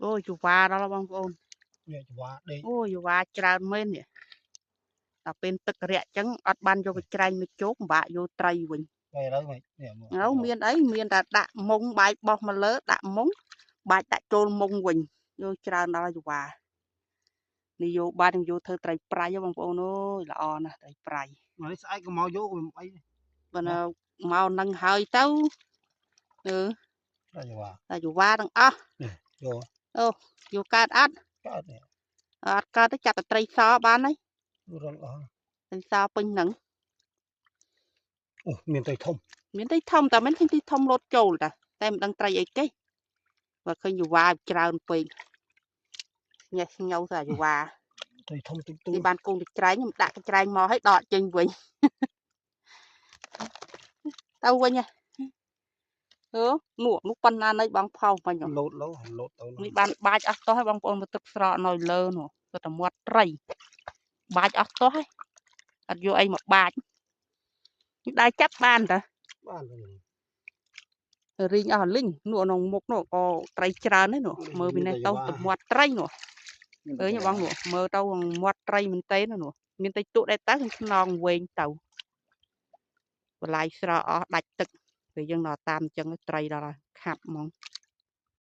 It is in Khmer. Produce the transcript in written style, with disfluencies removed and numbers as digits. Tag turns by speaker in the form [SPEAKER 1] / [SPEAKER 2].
[SPEAKER 1] អូយវ៉ាដល់បងប្អូន
[SPEAKER 2] នេះចង្វាដេក
[SPEAKER 1] អូយវ៉ាច្រើនមែននេះដល់ពេលទឹករាក់ចឹងអត់បានយកកញ្ច្រែងមកជោគពិបាកយកត្រីវិញ
[SPEAKER 2] ហើយឥឡូវមិននេះមក
[SPEAKER 1] ឥឡូវមានអីមានតែដាក់មុងបាយបោះមកលើដាក់មុងបាច់ដាក់ចូលមុងវិញយកច្រើនដល់យវ៉ានេះយកបាននឹងយកធ្វើត្រីប្រៃហ៎បងប្អូនអើយល្អណាស់ត្រីប្រៃ
[SPEAKER 2] មកនេះស្អែកក៏មកយកវាមិនអី
[SPEAKER 1] បើនៅមកនឹងហើយទៅអឺ
[SPEAKER 2] ដល់ចង្វា
[SPEAKER 1] តែយវ៉ាទាំងអស់
[SPEAKER 2] យក
[SPEAKER 1] យកកើតអត់
[SPEAKER 2] កើតនេះ
[SPEAKER 1] អត់កើតទេចាប់តែត្រីសបានហើយ
[SPEAKER 2] រត់អស់
[SPEAKER 1] ត្រីសពេញហ្នឹង
[SPEAKER 2] អូមានត្រីធំ
[SPEAKER 1] មានត្រីធំតែមិនឃើញត្រីធំលោតចូលតាតែមិនដឹងត្រីអីគេបើឃើញយវ៉ាច្រើនពេកញ៉េះញ៉ៅទៅអាយវ៉ា
[SPEAKER 2] ត្រីធំតិចតួច
[SPEAKER 1] នេះបានកូនកញ្ច្រែងខ្ញុំដាក់កញ្ច្រែងមកឲ្យដកចេញវិញទៅវិញហ៎អឺនោះនោះប៉ុណ្ណានៃបងផោមិញហ៎
[SPEAKER 2] លោតលោលោតទៅ
[SPEAKER 1] នេះបានបាច់អស់តោះហើយបងប្អូនមកទឹកស្រកនៅលើនោះទៅតែមាត់ត្រីបាច់អស់តោះហើយអត់យកអីមកបាច់នេះដែរចាប់បានតា
[SPEAKER 2] បាន
[SPEAKER 1] រីងអស់លីងនោះក្នុងមុខនោះក៏ត្រីច្រើនដែរនោះមើលពីនេះទៅទៅមាត់ត្រីនោះអើយបងនោះមើលទៅមាត់ត្រីមែនទេនោះមានតែជក់ដែរតើខ្នងវែងទៅបន្លាយស្រកអស់ដាច់ទឹកពេលយើងដល់តាមអញ្ចឹងត្រីដល់ហើយខាប់ហ្មង